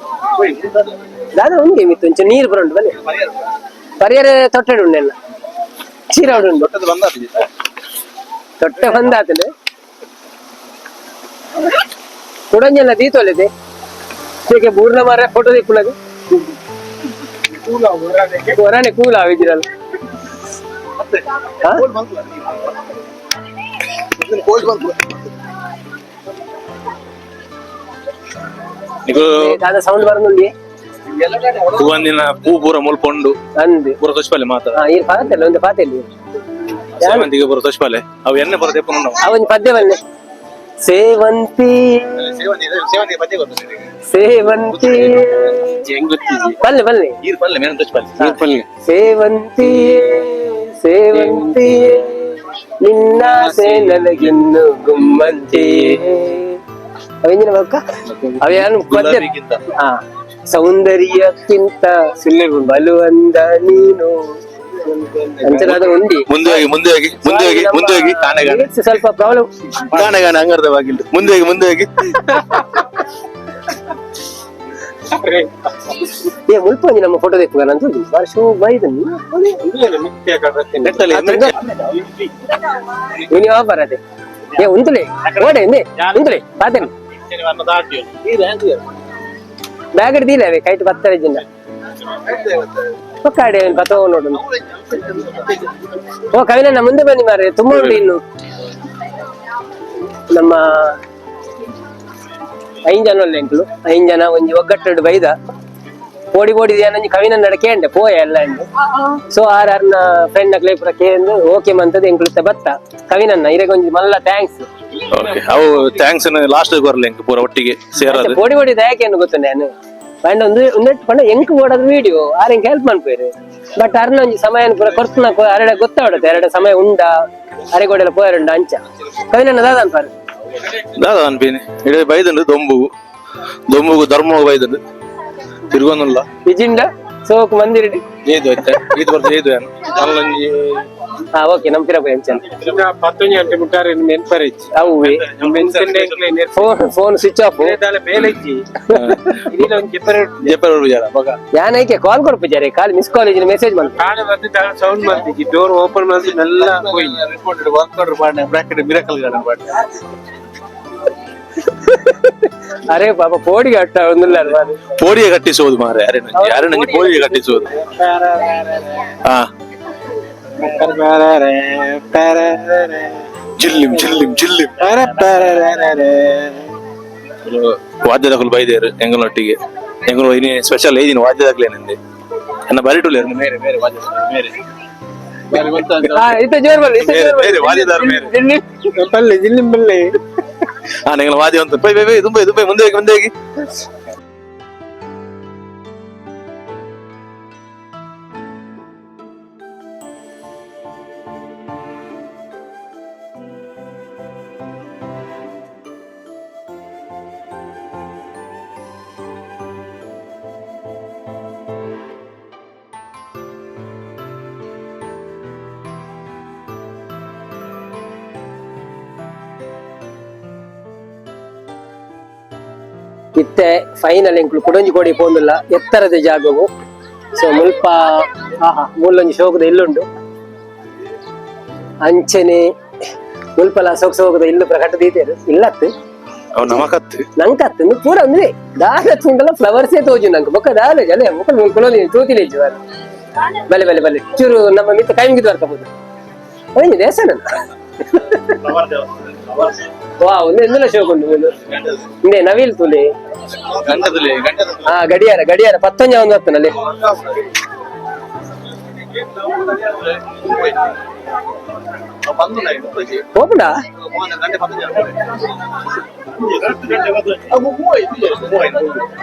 Speaker 1: ದಾದ ಉಂಡೆ ಮಿತ್ತು ಒಂಚೂರು ನೀರು ಬರುಂಡು ಬಲೆ. ಪರಿಯರೆ ತೊಟ್ಟೆಡು ಉಂಡೆಲ್ಲ ಚೀರಾವಡು ಉಂಡು.
Speaker 2: ದೊಡ್ಡದು ಬಂದಾತ.
Speaker 1: ತೊಟ್ಟೆ ಬಂದಾತನೆ ಕುಡಂಜೆಲ್ಲ ದೀತೊಲೆದೆ ಹೀಗೆ ಬೂರ್ನ ಮಾರ ಫೋಟೋ ದಿಕ್ಕುಳದು ಹೊರಾನೆ ಕೂಲ ಆವಿದಿರಲ್ಲ. ಹಾ?
Speaker 2: ನಿಗು
Speaker 1: ದಾದ ಸೌಂಡ್ ಬರೋದುಂಡಿ.
Speaker 2: ಹೂವಂದಿನ ಪೂ ಪೂರ ಮುಲ್ಪೊಂಡು.
Speaker 1: ಅಂದು.
Speaker 2: ಪೂರ ತೊಚ್ಪಾಲೆ ಮಾತ್ರ.
Speaker 1: ಹಾ, ಈ ಪಾತೆಲ್ಲ ಒಂದು ಪಾತೆಲ್ಲಿ.
Speaker 2: ಸೇವಂತಿಗೆ ಪೂರ ತೊಚ್ಪಾಲೆ ಅವು ಎಣ್ಣೆ ಪೂರ ತೆಪ್ಪುನು.
Speaker 1: ಅವನ್ ಪದ್ಯ ಬನ್ನೆ ಸೇವಂತಿ.
Speaker 2: ಸೇವಂತಿಗೆ ಪದ್ಯ ಗೊತ್ತು?
Speaker 1: ಸೇವಂತಿ.
Speaker 3: ಹೆಂಗ್ ಗೊತ್ತಿದೆ?
Speaker 1: ಬಲ್ಲೆ ಬಲ್ಲೆ.
Speaker 2: ನೀರು ಪಲ್ಲೆ ಮೇನ ತೊಚ್ಪಾಲೆ.
Speaker 3: ಪಲ್ಲೆ.
Speaker 1: ಸೇವಂತಿಯೇ ಸೇವಂತಿಯೇ ನಿನ್ನಾಸೆ ನನಗಿನ್ನು ಗುಮ್ಮಂತಿಯೇ. ಅವೆಂಜಿನ ಬಕ್ಕ ಅವ್ಯಾನು ಪದ್ಯ.
Speaker 2: ಗುಲಾಬಿಗಿಂತ.
Speaker 1: ಹಾ, ಸೌಂದರ್ಯಕ್ಕಿಂತ ಬಲು ಅಂದ ನೀನು ಅಂಚಲಾದ ಉಂಡಿ.
Speaker 2: ಮುಂದೆ ಹೋಗಿ, ಮುಂದೆ ಹೋಗಿ, ಮುಂದೆ ಹೋಗಿ, ಮುಂದೆ ಹೋಗಿ, ಕಾಣೆ ಗಾಣೆ.
Speaker 1: Lyrics ಸ್ವಲ್ಪ ಪ್ರಾಬ್ಲಮ್.
Speaker 2: ಕಾಣೆ ಗಾಣೆ ಹಂಗಾರ್ದ ಬಾಗಿಲು. ಮುಂದೆ ಹೋಗಿ, ಮುಂದೆ ಹೋಗಿ.
Speaker 1: ಏ, ಮುಲ್ಪ ಒಂಜಿ ನಮ್ಮ ಫೋಟೋ ತೆಕ್ಕುಗ ನಾನು ಬಾರಿ ಶೋ ಬೈದನ್.
Speaker 2: ನೆಟ್ಟಲ್ಲಿ.
Speaker 1: ಇನಿ ಆಫರ್ ಅದೇ. ಏ, ಉಂತುಲೆ ಓಡೆ ಇಂದೆ ಉಂತುಲೆ ಬಾತೇನೆ. ಬ್ಯಾಗ್ ದೀಲೆ ಅವೇ ಕೈಟ್ ಬತ್ತಾರೆ ಜಿನ್ನ ಪಕ್ಕಾಡೆ ಬತ್ತವ ನೋಡು. ಓ ಕವಿನಣ್ಣ, ಮುಂದೆ ಬನ್ನಿ ಮಾರ್ರೆ, ತುಂಬ ಉಂಟು ಇನ್ನು. ನಮ್ಮ ಐನ್ ಜನ ಉಲ್ಲ ಎಂಕುಲು ಐನ್ ಜನ ಒಂಜಿ ಒಗ್ಗಟ್ಟು ಬೈದ ಪೋಡಿ ಪೋಡಿ ಒಂಜಿ ಕವಿನನ್ನಡ ಕೇಂಡೆ ಪೋಯ ಎಲ್ಲ ಇಂದು. ಸೊ ಆರ್ ಅರ್ನ ಫ್ರೆಂಡ್ ಅಕ್ಲೆ ಪೂರ ಕೇಂದು ಓಕೆ ಮಂತದ ಎಂಕುಲು ಬತ್ತ. ಕವಿನನ್ನ ಇರೆಗ್ ಒಂಜಿ ಮಲ್ಲ thanks.
Speaker 2: Okay, ಅವು thanks last ಬರಲಿ ಎಂಕ್ ಪೂರ ಒಟ್ಟಿಗೆ ಸೇರದು.
Speaker 1: ಪೋಡಿ ಪೋಡಿ ದಯಕೇನು ಗೊತ್ತು ನಾನು ಪಂಡ ಒಂದು ಒಂದೆಟ್ಟು ಪಂಡ ಎಂಕ್ ಓಡೋದು ವಿಡಿಯೋ ಆರ್ ಎಂಕ್ ಹೆಲ್ಪ್ ಮನ್ಪೇರು. ಬಟ್ ಅರ್ನ ಒಂಜಿ ಸಮಯ ಪೂರ ಕೊರ್ತನ ಅರೆಡ ಗೊತ್ತಾವಡತ್ತೆ ಎರಡ ಸಮಯ ಉಂಡ ಅರೆಗೋಡೆಲ್ಲ ಪೋಯರುಂಡ ಅಂಚ. ಕವಿನನ್ನ ದಾದ ಅನ್ಪಾರು?
Speaker 2: ದಾದ ಅನ್ಪೀನಿ, ಇಡೀ ಬೈದುಂಡು ದೊಂಬುಗು ದೊಂಬುಗು ಧರ್ಮಗು ಬೈದುಂಡು ತಿರುಗೊಂದುಲ್ಲ.
Speaker 1: ನಿಜಿಂಡ ಸೋಕ್ ಮಂದಿರಡಿ.
Speaker 2: ಜೇದು ಆಯ್ತಾ, ಇದು ಬರ್ದು ಜೇದು ಏನು ಅಲ್ಲೊಂಜಿ.
Speaker 1: ಹಾ, ಓಕೆ, ನಮ್ ಪಿರ ಅಂಚ.
Speaker 3: ಪತ್ತೊಂಜಿ ಗಂಟೆ ಮುಟ್ಟಾರೆ ನೆನ್ಪರೆ.
Speaker 1: ಅವುವೆ phone phone switch off.
Speaker 3: ಬೇಲೆ ಇಜ್ಜಿ ಇದೀನ ಒಂಜಿ ಜೆಪ್ಪರೆ.
Speaker 2: ಜೆಪ್ಪರ್ ವಿಚಾರ ಬಗ.
Speaker 1: ಯಾನೈಕೆ ಕಾಲ್ ಕೊರ್ಪುಜಾರೆ ಕಾಲ್ miss college message ಮಾಡ್ತಾರೆ.
Speaker 3: ಕಾಣೆ ಬಂದು ಸೌಂಡ್ ಮಾಡ್ತಿದ್ದಿ, ಡೋರ್ ಓಪನ್ ಮಾಡಿಸಿ ಮೆಲ್ಲ ಹೋಯ್.
Speaker 2: ರಿಪೋರ್ಟೆಡ್ ವರ್ಕ್ ಆರ್ಡರ್ ಪಾಡ್ನೆ bracket miracle garden ಪಾಡ್ನೆ.
Speaker 1: ಅರೆ ಪಾಪ ಪೋಡಿಗೆ ಅಟ್ಟ ಒಂದಿಲ್ಲ.
Speaker 2: ಪೋಡಿಗೆ ಕಟ್ಟಿಸುವುದು ಮಾರೆ, ಅರೆ ನಂಜಿ ಅರೆ ನಂಜಿ ಪೋಡಿಗೆ ಕಟ್ಟಿಸುವುದು. ಹಾ, ಜಿಲ್ಲಿಂ ಜಿಲ್ಲಿಂ ಜಿಲ್ಲಿಂ. ವಾದ್ಯದಕುಲು ಬೈದೇರು ಎಂಗಲೊಟ್ಟಿಗೆ. ಎಂಗಲು ಇನಿ ಸ್ಪೆಷಲ್ ಐದಿನ ವಾದ್ಯದಾಗ್ಲೇನಂದೆ ಎನ್ನ ಬರಿಟುಲೇರು ಮೇರೆ ಮೇರೆ ವಾದ್ಯದಾಕುಲು ಮೇರೆ.
Speaker 1: ಹಾ, ಇತ್ತ ಜೋರ್ ಬಲ್ಲಿ, ಇತ್ತ
Speaker 2: ಮೇರೆ
Speaker 1: ಜೋರ್
Speaker 2: ಮೇರೆ
Speaker 1: ಬಲ್ಲಿ.
Speaker 2: ವಾದ್ಯದಾರ ಮೇರೆ.
Speaker 1: ಜಿಲ್ಲಿ.
Speaker 3: ಪಲ್ಲೆ ಜಿಲ್ಲಿಂ ಪಲ್ಲೆ.
Speaker 2: ಹಾ, ಎಂಗಲ ವಾದ್ಯ ಅಂತ bye bye bye ದುಂಬೈ ದುಂಬೈ ಮುಂದೆ ಹೋಗಿ, ಮುಂದೆ ಹೋಗಿ.
Speaker 1: ಇತ್ತೆ ಫೈನಲ್ ಎಂಕ್ಲು ಕುಡೊಂಜಿ ಕೋಡಿ ಪೋಂದುಲ್ಲ ಎತ್ತರದ ಜಾಗವು. ಸೊ ಮುಲ್ಪ ಆಹಾ ಮೂಲೊಂಜಿ ಶೋಕದ ಇಲ್ಲುಂಡು. ಅಂಚನೆ ಮುಲ್ಪಲ ಸೋಕ್ ಸೋಕದ ಇಲ್ಲು ಪ್ರಕಟ ದೀತೇರು ಇಲ್ಲತ್ತು.
Speaker 2: ಅವ್ ನಮಕತ್ತು.
Speaker 1: ನಂಕತ್ತು ಇಂದು ಪೂರ ಅಂದ್ರೆ ದಾದ ತುಂಡಲ ಫ್ಲವರ್ಸೇ ತೋಜು ನಂಗೆ ಬೊಕ್ಕ ದಾದ ಜಲೆ ಬೊಕ್ಕ ಕುಲೋನಿ ತೂತಿಲೇಜು. ಬಲೆ ಬಲೆ ಬಲೆ ಚೂರು ನಮ್ಮ ಮಿತ್ತ ಕೈ ಮುಗಿದು ಬರ್ಕಬಹುದು. ಅವೇನು ದೇವಸ್ಥಾನ? ವಾ ಒಂದು ಎಂದಲ ಶೋಕ್ ಉಂಡು ಮೂಲು ಇಂದೆ ನವಿಲ್ ತುಲೆ.
Speaker 2: ಗಂಟದಲ್ಲಿ ಗಂಟೆ.
Speaker 1: ಹಾ, ಗಡಿಯಾರ ಗಡಿಯಾರ ಪತ್ತೊಂಜ ಒಂದು ಹತ್ತನಲ್ಲಿ. ಹೋಪುಂಡ.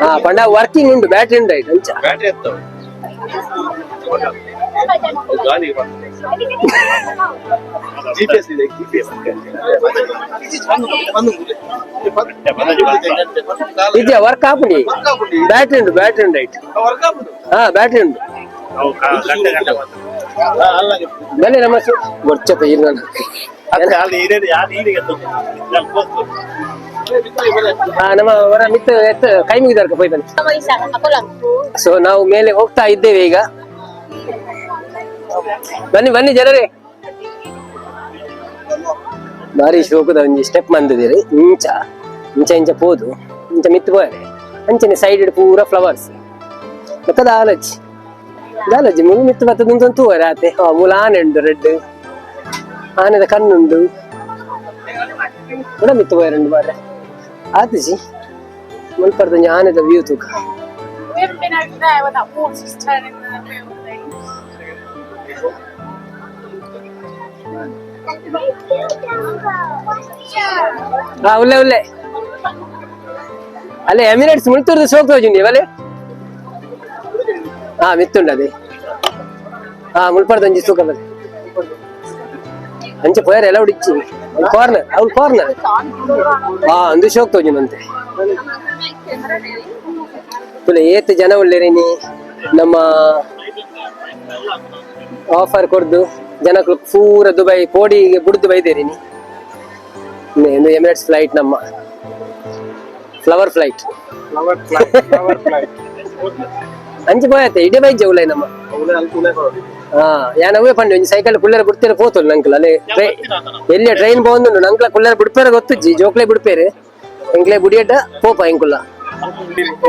Speaker 1: ಹಾ, ಪಂಡ ವರ್ಕಿಂಗ್ ಉಂಟು, ಬ್ಯಾಟ್ರಿ ಉಂಟು ಐಟ್ ಅಂಚ.
Speaker 2: ಬ್ಯಾಟ್ರಿ ಎತ್ತವು ಗಾಳಿ. ಜಿಪಿಎಸ್ ಇದೆ, ಜಿಪಿಎಸ್.
Speaker 1: ಇದೆಯಾ ವರ್ಕ್ ಆಪುಂಡಿ? ಬ್ಯಾಟ್ರಿ ಉಂಟು, ಬ್ಯಾಟ್ರಿ ಉಂಟು ಐಟ್. ಹಾ, ಬ್ಯಾಟ್ರಿ ಉಂಟು. ಬನ್ನಿ, ನಮ್ಮ ಗೊಚ್ಚಪ್ಪ ಇರು ನಾನು. ಹಾ, ನಮ್ಮ ಹೊರ ಮಿತ್ತ ಎತ್ತ ಕೈ ಮುಗಿದಾರ್ಕ ಪೋಯ್ ಬನ್ನಿ. ಸೊ ನಾವು ಮೇಲೆ ಹೋಗ್ತಾ ಇದ್ದೇವೆ ಈಗ. ಬನ್ನಿ ಬನ್ನಿ ಜನರೇ. ಬಾರಿ ಶೋಕದ ಒಂಜಿ ಸ್ಟೆಪ್ ಮಂದಿದ್ದೀರಿ. ಇಂಚ ಇಂಚ ಇಂಚ ಪೋದು ಇಂಚ ಮಿತ್ತು ಪೋಯರೆ ಅಂಚನೆ ಸೈಡ್ ಪೂರ ಫ್ಲವರ್ಸ್. ಬೊಕ್ಕ ದಾಲಜ್ಜಿ ದಾಲಜ್ಜಿ ಮುಲು ಮಿತ್ತು ಬತ್ತದ ತೂವರೆ ಆತೆ. ಮೂಲ ಆನೆ ಉಂಡು, ರೆಡ್ ಆನೆದ ಕಣ್ಣುಂಡು ಕೂಡ. ಮಿತ್ತು ಪೋಯರೆ ಉಂಡು ಮಾರ್ರೆ. ಆತಿಜಿ ಮುಲ್ಪರ್ದ ಒಂಜಿ ಆನೆದ ವ್ಯೂ ತೂಕ.
Speaker 5: We haven't been over there where that water's turning the building.
Speaker 1: ಹಾ, ಉಲ್ಲೆ ಉಲ್ಲೆ ಅಲ್ಲೇ ಎಮಿರೇಟ್ಸ್ ಮುಲ್ತೂರ್ದು ಸೋಕ್ ತೋಜುಂಡಿ ಬಲೆ. ಹಾ, ಮಿತ್ತುಂಡು ಅದೇ. ಹಾ, ಮುಲ್ಪರ್ದ ಒಂಜಿ ತೂಕ ಬಲೆ. ಅಂಚೆ ಪೋಯರೆ ಎಲ್ಲ ಉಡಿಚ್ಚಿ ಕಾರ್ನರ್ ಅವ್ಳು ಕಾರ್ನರ್. ಹಾ, ಅಂದು ಶೋಕ್ ತೋಜುನಂತೆ. ತುಲೆ ಏತ್ ಜನ ಉಲ್ಲೇರಿನಿ. ನಮ್ಮ ಆಫರ್ ಕೊರ್ದು ಜನಕ್ಕೂ ಪೂರ ದುಬೈ ಪೋಡಿಗೆ ಬುಡ್ದು ಬೈದೇರಿನಿ. ಎಮಿರೇಟ್ಸ್ ಫ್ಲೈಟ್, ನಮ್ಮ flower flight.
Speaker 3: Flower flight, flower flight.
Speaker 1: ಅಂಚೆ ಪೋಯತ್ತೆ ಇಡೀ ಬೈಜೆ ಉಲ್ಲೈ ನಮ್ಮ. ಹಾ, ಯಾನವೇ ಪಂಡೆ ಒಂಜಿ ಸೈಕಲ್ ಕುಳ್ಳರ ಬಿಡ್ತೀರ ಪೋತುಲ್ ನಂಕಲ್. ಅಲ್ಲೇ ಎಲ್ಲಿ ಟ್ರೈನ್ ಪೋಂದುಂಡು ನಂಕ್ಲ ಕುಳ್ಳರ ಬಿಡ್ಪೇರ ಗೊತ್ತುಜ್ಜಿ. ಜೋಕ್ಲೆ ಬಿಡ್ಪೇರು, ಎಂಕ್ಲೆ ಬುಡಿಯಟ ಪೋಪ. ಎಂಕುಲ್ಲ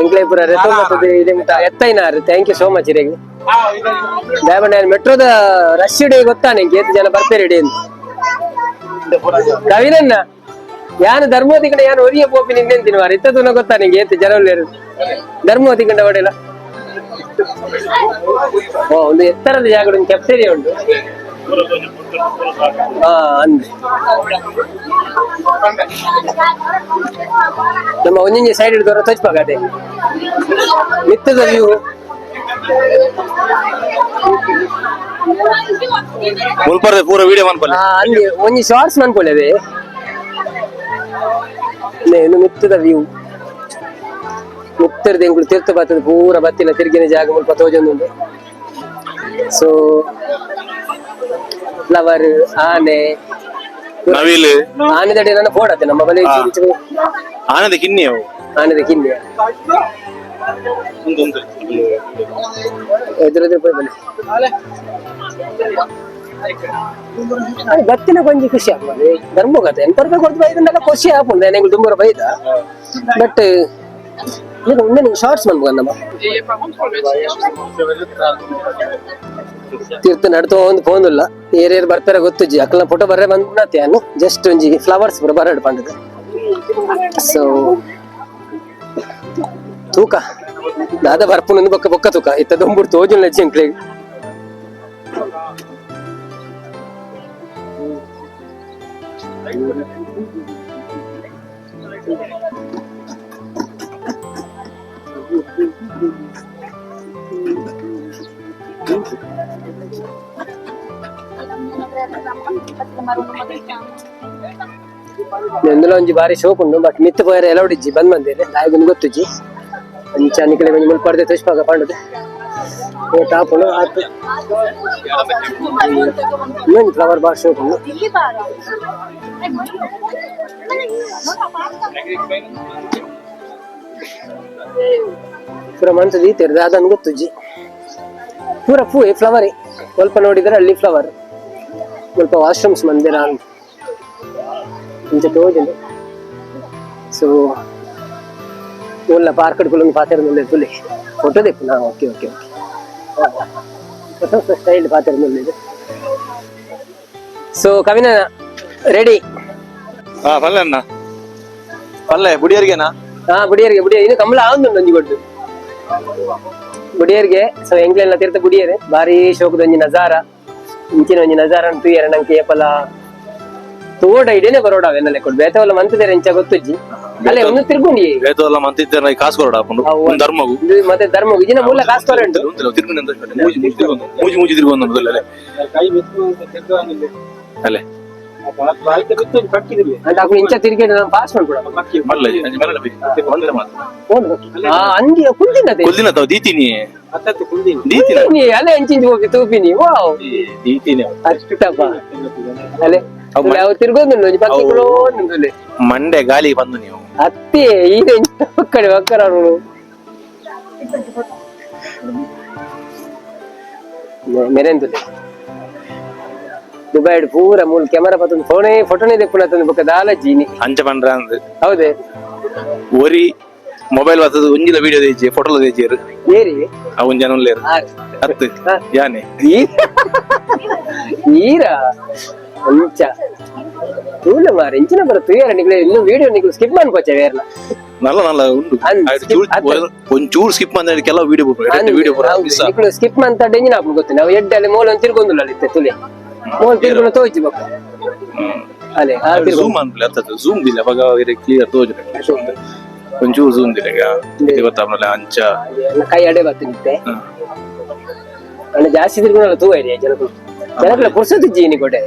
Speaker 1: ಎಂಕ್ಲೆ ಪೂರ ರೆತೊಂಬತ್ತದ ಇದೆ ಮುಟ ಎತ್ತೈನಾರು. Thank you so much ಇರೆಗ್. ದಾಯಬಂಡ ಮೆಟ್ರೋದ ರಶ್ ಇಡೀ ಗೊತ್ತಾನೆ ಎಂಕ್ ಏತ್ ಜನ ಬರ್ಪೇರು ಇಡೀ ಅಂತ. ಕವಿನನ್ನ ಯಾನು ಧರ್ಮೋತಿ ಕಡೆ ಯಾನು ಒರಿಯ ಪೋಪಿ ನಿಂದೆಂತಿನ ವಾರ ಇತ್ತದನ್ನ ಗೊತ್ತಾ ನಿಂಗೆ ಏತ್ ಜನ ಉಲ್ಲೇರು ಧರ್ಮೋತಿ ಕಂಡ ಒಡೆಲ್ಲ. ಓ, ಒಂದು ಎತ್ತರದ ಜಾಗ, ಒಂದು ಕೆಫೆಟೇರಿಯಾ ಉಂಟು. ಹಾ, ಅಂದ್ರೆ ನಮ್ಮ ಒಂಜೊಂಜಿ ಸೈಡ್ ಹಿಡಿದವರು ತೋಚ್ಪಾಗದೆ ಮಿತ್ತದ ವ್ಯೂ.
Speaker 2: ಮುಲ್ಪರ್ದ ಪೂರ ವಿಡಿಯೋ ಮನ್ಪಲ್ಲೆ.
Speaker 1: ಅಲ್ಲಿ ಒಂಜಿ ಶಾರ್ಟ್ಸ್ ಮನ್ಕೊಳ್ಳದೆ ಇನ್ನು ಮಿತ್ತದ ವ್ಯೂ. ಮಿತ್ತರದ ಎಂಕುಲು ತಿರ್ತು ಬತ್ತದ ಪೂರ ಬತ್ತಿನ ತಿರ್ಗಿನ ಜಾಗ ಮುಲ್ಪ ತೋಜೊಂದುಂಡು. ಸೊ ಫ್ಲವರ್, ಆನೆ.
Speaker 2: ನವಿಲು.
Speaker 1: ಆನೆದಡಿ ನನ್ನ ಫೋಡತ್ತೆ ನಮ್ಮ ಬಲಿ.
Speaker 2: ಆನದ ಕಿನ್ನಿ ಅವು.
Speaker 1: ಆನೆದ ಕಿನ್ನಿ.
Speaker 2: ಒಂದು ಒಂದು.
Speaker 1: ಎದುರು ಎದುರು ಪೋಯ್ ಬನ್ನಿ. ಅದು ಬತ್ತಿನ ಕೊಂಜಿ ಖುಷಿ ಆಗ್ತದೆ. ಧರ್ಮಗತೆ ಎಂತ ಕೊಡ್ತು ಬೈದಂಡೆಲ್ಲ ಖುಷಿ ಆಪುಂಡು. ಎಂಕುಲು ದುಂಬರ ಬೈದ, ಬಟ್ ಈಗ ಉಂಡೆ ನೀವು ಶಾರ್ಟ್ಸ್ ಮನ್ಬೋದು. ನಮ್ಮ ತೀರ್ಥ ನಡ್ತು ಒಂದು ಫೋನ್ ಇಲ್ಲ. ಏರೇರು ಬರ್ತಾರೆ ಗೊತ್ತುಜ್ಜಿ. ಅಕ್ಕನ ಫೋಟೋ ಬರ್ರೆ ಬಂದ್ನಾತೆ. ಅನ್ನು ಜಸ್ಟ್ ಒಂಜಿ ಫ್ಲವರ್ಸ್ ಪೂರ ಬರಡ್ ಪಂಡದು. ಸೊ ತೂಕ ದಾದ ಬರ್ಪುನ ಬೊಕ್ಕ ಬೊಕ್ಕ ತೂಕ ಇತ್ತ ದೊಂಬುಡು ತೋಜುನ ಎಂಕ್ಲೆಗ್. ಇಂದುಲ ಒಂಜಿ ಬಾರಿ ಶೋಕ್ ಉಂಡು, ಬಟ್ ಮಿತ್ತು ಪೋಯರೆ ಎಲೌಡ್ ಇಜ್ಜಿ, ಬಂದ್ ಬಂದೇನೆ ದಾಯಗುಂದು ಗೊತ್ತುಜ್ಜಿ. ಅಂಚ ನಿಕಲೆ ಒಂಜಿ ಮುಲ್ಪ ತುಷ್ಪಾಗ ಪಂಡದು ಟಾಪುಂಡು ಆತ್. ಇನ್ನೊಂದು ಫ್ಲವರ್ ಬಾರಿ ಶೋಕ್ ಉಂಡು. ಪೂರ ಮಂತ್ ದೀತೆರ್ ದಾದನ್ ಗೊತ್ತುಜ್ಜಿ. ಪೂರ ಪೂ ಫ್ಲವರ್. ಸ್ವಲ್ಪ ನೋಡಿದ್ರೆ ಅಲ್ಲಿ ಫ್ಲವರ್, ಸ್ವಲ್ಪ ವಾಶ್ರೂಮ್ಸ್ ಮಂದಿರ ಅಂತ ಇಂಚ ತೋಜುಂಡು. ಸೊ ಉಲ್ಲ ಪಾರ್ಕ್ ಕುಲೊಂದು ಪಾತೆರೊಂದುಲ್ಲೆರ್ ತುಲೆ. ಫೋಟೋ ದೆಪ್ಪುನ. ಓಕೆ ಓಕೆ ಓಕೆ, ಹೊಸ ಹೊಸ ಸ್ಟೈಲ್ ಪಾತೆರೊಂದುಲ್ಲೆರ್. ಸೊ ಕವಿನ Ready.
Speaker 2: ಹಾ ಪಲ್ಲೆ ಅಣ್ಣ, ಪಲ್ಲೆ ಬುಡಿಯರಿಗೆನಾ?
Speaker 1: ಹಾ, ಬುಡಿಯರಿಗೆ ಬುಡಿಯ ಇನ್ನು ಕಂಬಳ ಆವಂದುಂಡು ಒಂಜಿ ಕೊಟ್ಟು ಬುಡಿಯರಿಗೆ. ಸೊ ಎಂಕ್ಲೆಲ್ಲ ತೀರ್ಥ ಬುಡಿಯರು ಬಾರಿ ಶೋಕದ ಒಂಜಿ ನಜಾರ, ಇಂಚಿನ ಒಂಜಿ ನಜಾರ ತೂಯರ ನಂಗೆ ಏಪಲ ತೋಟ ಇಡೇನೆ ಬರೋಡ ಅವೆಲ್ಲ ಕೊಡು ಬೇತವಲ್ಲ ಮಂತದೇರೆ ಇಂಚ ಗೊತ್ತುಜ್ಜಿ ಅಲ್ಲೇ ಒಂದು ತಿರ್ಗುಂಡಿ.
Speaker 2: ಬೇತವಲ್ಲ ಮಂತಿದ್ದೇನೆ, ಕಾಸು ಕೊರಡ ಹಾಕೊಂಡು ಒಂದು ಧರ್ಮಗು.
Speaker 1: ಇದು ಮತ್ತೆ ಧರ್ಮ ಇಜಿನ ಮೂಲ ಕಾಸು ಕೊರ ಉಂಟು.
Speaker 2: ತಿರ್ಗುಂಡಿ ಅಂತ ಮೂಜಿ ಮೂಜಿ ತಿರ್ಗೊಂದು, ಮೂಜಿ ಮೂಜಿ ತಿರ್ಗೊಂದು ಮೊದಲೇ.
Speaker 3: ಕೈ ಮೆತ್ತು ತಿರ್ಗಾನಿಲ್ಲ.
Speaker 2: ಅಲ್ಲೇ.
Speaker 3: ಪಕ್ಕಿದಿಲ್ಲ.
Speaker 1: ಅಂತ ಅప్పుడు ಇಂಚ ತಿರ್ಗಿ ನಾನು ಪಾಸ್ ಮಾಡ್ಕೊಡ.
Speaker 2: ಮಲ್ಲ ಮಲ್ಲ ಒಂದೇ ಮಾತು.
Speaker 1: ಆ ಅಂಗಿ ಕುಲ್ದಿನದೆ.
Speaker 2: ಕೊಲ್ದಿನ ತಾವು ದೀತೀನಿ.
Speaker 3: ಹತ್ತತ್ತು ಕುಂದಿನಿ.
Speaker 2: ದೀತೀನಿ.
Speaker 1: ಕುಲ್ದಿನಿ ಅಲ್ಲೇ ಇಂಚಿಂಚಿ ಹೋಗಿ ತೂಪಿನಿ, ವಾವ್.
Speaker 2: ದೀತೀನಿ.
Speaker 1: ಅಷ್ಟಪ್ಪ ಅಲ್ಲೇ ಅವು ತಿರ್ಗೊಂದು ಒಂಜಿ ಪಕ್ಕಿ ಕುಲೋಂದುಲೆ.
Speaker 2: ಮಂಡೆ ಗಾಳಿ ಬಂದು ನೀವು.
Speaker 1: ಅತ್ತೆ ಈಗ ಒಕ್ಕಡೆ ಒಕ್ಕರ ಅವರು ಮೆರೆಂದುಲೆ ದುಬೈಡ್ ಪೂರ ಮೂಲ ಕ್ಯಾಮರಾ ಪತ್ತೊಂದು ಫೋನೇ ಫೋಟೋನೇ ದೆಪ್ಪುನ ತಂದು ಬೊಕ್ಕ ದಾಲ ಜೀನಿ.
Speaker 2: ಅಂಚ ಪಂಡ್ರ ಅಂದ್.
Speaker 1: ಹೌದೇ.
Speaker 2: ಒರಿ ಮೊಬೈಲ್ ಬರ್ತದ, ಒಂಜಿಲ ವಿಡಿಯೋ ದೇಜಿ, ಫೋಟೋ ದೇಜಿಯರು.
Speaker 1: ಏರಿ?
Speaker 2: ಅವು ಜನ ಉಲ್ಲೇರು.
Speaker 1: ಆರ್?
Speaker 2: ಹತ್ತು.
Speaker 1: ಹಾ.
Speaker 2: ಯಾನೆ.
Speaker 1: ಈರ ಅಂಚ ತೂಲ ಮಾರ ಇಂಚಿನ ಬರ ತುಯ್ಯಾರ ನಿಕ್ಲೆ ಇನ್ನು ವಿಡಿಯೋ ನಿಕ್ಲು ಸ್ಕಿಪ್ ಮಾಡ್ಕೋಚೆ ವೇರ್ಲ.
Speaker 2: ನಲ್ಲ ನಲ್ಲ ಉಂಡು.
Speaker 1: ಅಂದ್
Speaker 2: ಆಯ್ತು,
Speaker 1: skip ಆತ.
Speaker 2: ಒಂಚೂರು ಸ್ಕಿಪ್ ಅಂದ್ರೆ ಕೆಲವು ವಿಡಿಯೋ, ವಿಡಿಯೋ ಪೂರ ಮಿಸ್.
Speaker 1: ನಿಕ್ಲು ಸ್ಕಿಪ್ ಅಂತ ಡೇಂಜರ್ ಆಪುಂಡು ಗೊತ್ತು. ನಾವು ಎಡ್ಡೆ ಅಲ್ಲಿ ಮೂಲ ಒಂದು ತಿರ್ಗೊಂದುಲ್ಲ ಇತ್ತೆ ತುಲೆ ಮೂಲ ತಿರ್ಕೊಂಡು ತೋಚಿ ಬೊಕ್ಕ ಅಲೆ ಆ ತಿರ್ಗೊಂದು.
Speaker 2: ಝೂಮ್ ಅನ್ಪಲೆ ಅರ್ಥದ ಝೂಮ್ ದಿಲ್ಲ, ಅವಾಗ ಕ್ಲಿಯರ್ ತೋಜುನೆ. ಒಂಚೂರು ಝೂಮ್ ದಿಲ್ಲ ಈಗ ಇದು ಗೊತ್ತಾಗ್ನಲ್ಲ ಅಂಚ.
Speaker 1: ಎಲ್ಲ ಕೈ ಅಡೆ ಬತ್ತಿನಿತ್ತೆ.
Speaker 2: ಹ್ಮ್.
Speaker 1: ಅಣ್ಣ ಜಾಸ್ತಿ ತಿರ್ಗೊಂಡಲ್ಲ ತೂ ಐಡಿಯಾ ಜನಕ್ಕೂ ಜನಕ್ಕಲ್ಲ ಪುರ್ಸೊತ್ತು ಜೀನಿ ಕೊಟ್ಟೆ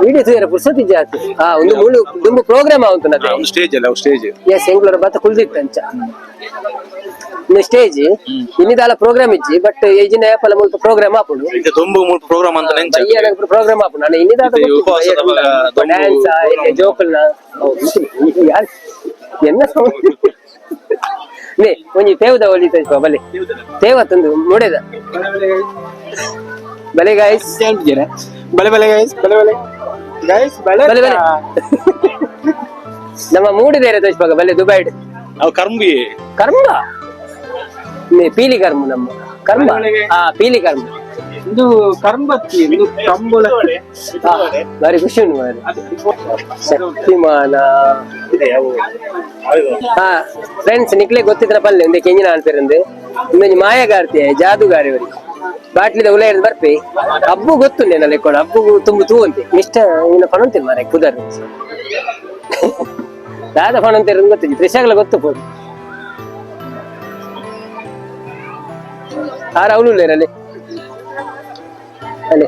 Speaker 1: ವಿಡಿಯೋ ತೂಯರ ಪುರ್ಸೊತ್ತು ಜಾಸ್ತಿ. ಆ ಒಂದು ಮೂಲು ದುಂಬು ಪ್ರೋಗ್ರಾಮ್ ಆವಂತು ನದೆ.
Speaker 2: ಒಂದು ಸ್ಟೇಜ್ ಅಲ್ಲ, ಸ್ಟೇಜ್.
Speaker 1: ಎಸ್, ಎಂಗ್ಲೂರ ಬತ್ತ ಕುಲ್ದಿತ್ತು ಅಂಚ ಇನ್ನು ಸ್ಟೇಜ್ ಇನ್ನಿದಾಲ ಪ್ರೋಗ್ರಾಮ್ ಇಜ್ಜಿ, ಬಟ್ ಈಜಿನ ಏಪಲ ಮುಲ್ಪ ಪ್ರೋಗ್ರಾಮ್ ಆಪುಂಡು.
Speaker 2: ಈಗ ದೊಂಬು ಮೂರು ಪ್ರೋಗ್ರಾಮ್ ಅಂತ ನೆಂಚ.
Speaker 1: ಪ್ರೋಗ್ರಾಮ್ ಆಪುಂಡು ನಾನು ಇನ್ನಿದಾದ.
Speaker 2: ಇದು ಉಪವಾಸದ ಬಗ ದೊಂಬು
Speaker 1: ಡ್ಯಾನ್ಸ್
Speaker 2: program.
Speaker 1: ಜೋಕಲ್ನ ಯಾರು ಎನ್ನ ನೇ ಒಂಜಿ ತೇವದ ಒಲಿ ತಜ್ಪ ಬಲೆ ತೇವ ತಂದು ಮುಡೆದ ಬಲೆ ಗಾಯ್ಸ್.
Speaker 3: ಬಲೆ ಬಲೆ ಗೈಸ್, ಬಲೆ ಬಲೆ ಗೈಸ್, ಬಲೆ.
Speaker 1: ಬಲೆ ಬಲೆ ನಮ್ಮ ಮೂಡಿದೇರೆ ತಜ್ಪಾಗ ಬಲೆ ದುಬೈಡ್.
Speaker 2: ಅವು ಕರ್ಂಬಿ.
Speaker 1: ಕರ್ಮ ನೇ ಪೀಲಿ ಕರ್ಮ, ನಮ್ಮ ಕರ್ಮ, ಆ ಪೀಲಿ ಕರ್ಮ.
Speaker 3: ಇದು ಕರಂಬತ್ತಿ, ಇದು ಕಂಬಳ.
Speaker 1: ಆ, ಬಾರಿ ಖುಷಿ ಉಂಟು ಮಾರ್ರೆ. ಶಕ್ತಿಮಾನ. ಹಾ ಫ್ರೆಂಡ್ಸ್, ನಿಕ್ಲೆ ಗೊತ್ತಿದ್ರ ಪಲ್ಲೆ ಒಂದೇ ಕೆಂಜಿನ ಅನ್ಪಿರಂದು ಇನ್ನೊಂದು ಮಾಯಗಾರ್ತಿ ಜಾದೂಗಾರಿ ಅವರಿಗೆ ಬಾಟ್ಲಿದ ಉಲ ಹಿಡ್ದು ಬರ್ಪಿ ಹಬ್ಬು ಗೊತ್ತು ನೇನ ಲೆಕ್ಕೋಣ ಹಬ್ಬು ತುಂಬ ತೂ ಅಂತೆ ಮಿಷ್ಟ ಇನ್ನ ಪಣಂತಿರ್ ಮಾರೆ ಕುದರ್ ದಾದ ಪಣಂತಿರ್ ಗೊತ್ತು, ತ್ರಿಶಾಗಲ ಗೊತ್ತು ಪೋದು ಆರ ಅವಳು ಅಲ್ಲಿ ಅಲ್ಲಿ.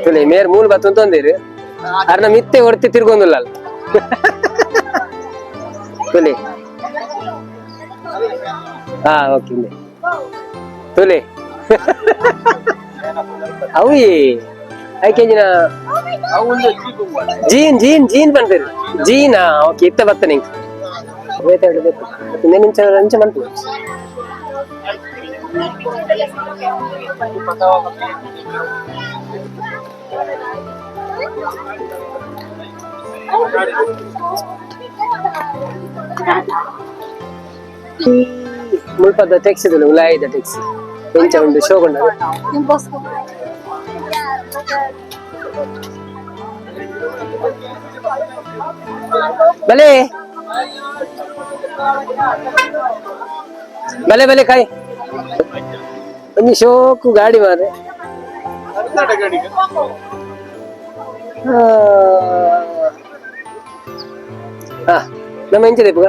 Speaker 1: ತುಲೆ ಮೇರ್ ಮೂಲ ಬತ್ತು ತೊಂದಿರು ಅರ್ನ ಮಿತ್ತೆ ಹೊರ್ತಿ ತಿರ್ಗೊಂದುಲ್ಲ ಅಲ್ಲ ತುಲೆ. ಹಾ ಓಕೆ ತುಲೆ ಅವು ಐಕೆಂಜಿನ gene gene gene ಪನ್ಪೇರು ಜೀನಾ. Okay, ಇತ್ತ ಬತ್ತ ನಿಂಗೆ ಬೇತ ಬೇಕು ನಿಂಚ ಅಂಚ ಮಂತು. ಮುಲ್ಪದ ಟ್ಯಾಕ್ಸಿ ಉಲಾಯಿದ ಟ್ಯಾಕ್ಸಿ ಎಂಚ ಉಂಡು ಶೋ ಕೊಂಡ.
Speaker 5: Impossible.
Speaker 1: ಬಲೆ ಬಲೆ ಬಲೆ ಕಾಯ್ ಒಂಜಿ ಶೋಕು ಗಾಡಿ ಮಾರ್ರೆ. ಆ, ನಮ್ಮ ಎಂಚಿದೆ ಪುಗ.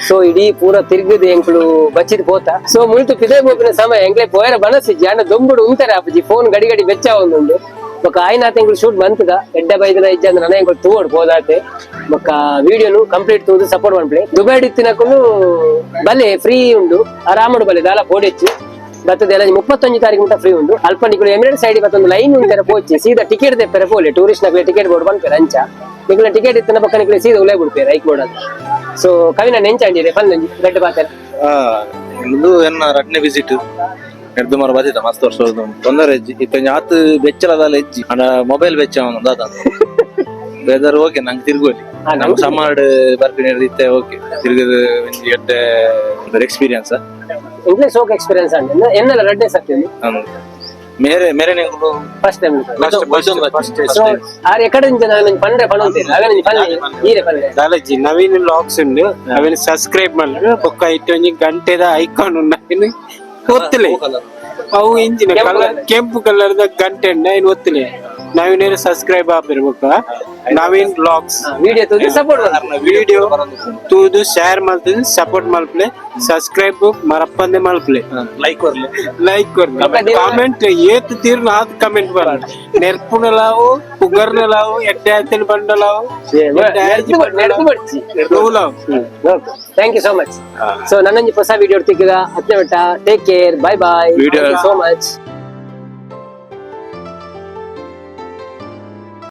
Speaker 1: ಸೊ ಇಡೀ ಪೂರ ತಿರುಗದು ಎಂಕ್ಲು ಬಚ್ಚಿದ್ ಪೋತ. ಸೊ ಮುಲ್ತು ಪಿದೆ ಪೋಪಿನ ಸಮಯ ಎಂಕ್ಲೆ ಪೋಯರ ಬನಸಿ ಜಾನ ದೊಂಬುಡು ಉಂತಾರೆ ಅಪ್ಪಜಿ ಫೋನ್ ಗಡಿ ಗಡಿ ಬೆಚ್ಚ ಒಂದುಂಡು. ಬೊಕ್ಕ ಆಯ್ನಾತ ಎಂಕ್ಲು ಶೂಟ್ ಬಂತದ ಎಡ್ಡ ಬೈದನ ಇಜ್ಜ ಅಂದ್ರೆ ನನ ಎಂಕ್ಲು ತೂವಡ್ ಪೋದಾತೆ. ಬೊಕ್ಕ ವಿಡಿಯೋನು ಕಂಪ್ಲೀಟ್ ತೂದು ಸಪೋರ್ಟ್ ಮಾಡ್ಪ್ಲೆ. ದುಬೈಡ್ ಇತ್ತಿನಕುಲು ಬಲೆ, ಫ್ರೀ ಉಂಡು, ಆರಾಮಡು ಬಲೆ ದಾಲ ಪೋಡೆಚ್ಚಿ ಬತ್ತದ ಎಲ್ಲ 31 ತಾರೀಕು ಮುಟ್ಟ ಫ್ರೀ ಉಂಡು. ಅಲ್ಪ ನಿಕುಲು ಎಮಿರೇಟ್ಸ್ ಐಡಿ ಬತ್ತೊಂದು ಲೈನ್ ಉಂಟರ ಪೋಚಿ, ಸೀದಾ ಟಿಕೆಟ್ ದೆಪ್ಪರೆ ಪೋಲೆ. ಟೂರಿಸ್ಟ್ ನಕಲೆ ಟಿಕೆಟ್ ಬೋರ್ಡ್ ಪನ್ಪೆರ್ ಅಂಚ ನಿಕುಲ ಟಿಕೆಟ್ ಇತ್ತಿನ ಪಕ್ಕ ನಿಕುಲು ಸೀದಾ ಉಲೈ ಬಿಡ್ಪೇರು ಐಕ್ ಬೋರ್ಡ್ ಅಂತ. ಸೊ ಕವಿನ ನೆಂಚಾಂಡಿರೆ ಪಂದೊಂಜಿ ಗಡ್ಡ ಪಾತೆರ.
Speaker 2: ಇದು ಎನ್ನ ರಡ್ನೆ ವಿಸಿಟ್ ಎಡ್ದು ಮರ ಬತ್ತಿತ್ತ ಮಸ್ತ್ ವರ್ಷ ತೊಂದರೆ ಹೆಜ್ಜಿ ಇತ್ತ ಆತ್ ಬೆಚ್ಚಲದಲ್ಲ ಹೆಜ್ಜಿ ಅಂಡ ಮೊಬೈಲ್ ಬೆಚ್ಚ ಅವನು ದಾದ ವೆದರ್ ಓಕೆ ನಂಗೆ ತಿರ್ಗೋಲಿ. ನಮ್ಮ ಸಮ್ಮರ್ ಬರ್ಪಿನ ಇತ್ತೆ ಓಕೆ ತಿರುಗದು ಒಂಜಿ ಎಡ್ಡೆ ಎಕ್ಸ್ಪೀರಿಯನ್ಸ್.
Speaker 1: ಎಂಕ್ಲೆ ಸೋಕ್ ಎಕ್ಸ್ಪೀರಿಯನ್ಸ್ ಅಂಡ್ ಎನ್ನಲ ರಡ್ಡೆ ಸರ್ತಿ.
Speaker 2: ಮೇರೆ ಮೇರೆ ನಿಂಗುಲು.
Speaker 1: First time.
Speaker 3: First.
Speaker 1: So are ಎಕಡೆ ನಾನು ಪಂಡ್ರೆ ಪಣಂತೇನೆ ಆಗ ಪಲ್ಲೆ ಈರೆ ಪಲ್ಲೆ.
Speaker 3: ದಾಲಜಿ ನವೀನ್ ಲಾಕ್ಸ್ ಉಂಡು, ಅವೆನ್ ಸಬ್ಸ್ಕ್ರೈಬ್ ಮಲ್ಲು. ಬೊಕ್ಕ ಇಟ್ಟು ಒಂಜಿ ಗಂಟೆದ ಐಕಾನ್ ಉಂಡು, ಅವೆನ್ ಒತ್ತುಲೆ. ಅವು ಇಂಜಿನ
Speaker 1: ಕೆಂಪು
Speaker 3: ಕಲರ್
Speaker 1: colour.
Speaker 3: ಕೆಂಪು ಕಲರ್ ದ ಗಂಟೆ ಉಂಡು, ಐನ್ ಒತ್ತುಲೆ. ನವೀನ್ ಸಬ್ಸ್ಕ್ರೈಬ್ ಆಪಿರ್. ಬೊಕ್ಕ ನವೀನ್ ಲಾಕ್ಸ್
Speaker 1: ವಿಡಿಯೋ ತೂದು ಸಪೋರ್ಟ್.
Speaker 3: ವಿಡಿಯೋ ತೂದು ಶೇರ್ ಮಲ್ತದು ಸಪೋರ್ಟ್ ಮಲ್ಪಲೆ. ಸಬ್ಸ್ಕ್ರೈಬ್ ಮರಪ್ಪಂದೆ ಮಲ್ಪಲೆ.
Speaker 2: ಲೈಕ್ ಬರ್ಲಿ.
Speaker 3: ಲೈಕ್ ಕೊರ್ಲೆ. ಕಾಮೆಂಟ್ ಏತ್ ತೀರ್ನ ಆತ್ ಕಮೆಂಟ್ ಬರ. ನೆರ್ಪುನಲಾವು, ಪುಗರ್ನಲಾವು, ಎಡ್ಡೆ ಆಯ್ತಲ್ ಬಂಡಲಾವು.
Speaker 1: ನೆಡ್ದು ಬಡ್ಚಿ.
Speaker 3: ತೂಲಾವು.
Speaker 1: Thank you so much. So ನನ್ನೊಂಜಿ ಹೊಸ ವಿಡಿಯೋ ತಿಕ್ಕಿದ ಅತ್ನೆ ಬೆಟ್ಟ. Take care, bye bye.
Speaker 2: Video-
Speaker 1: so much.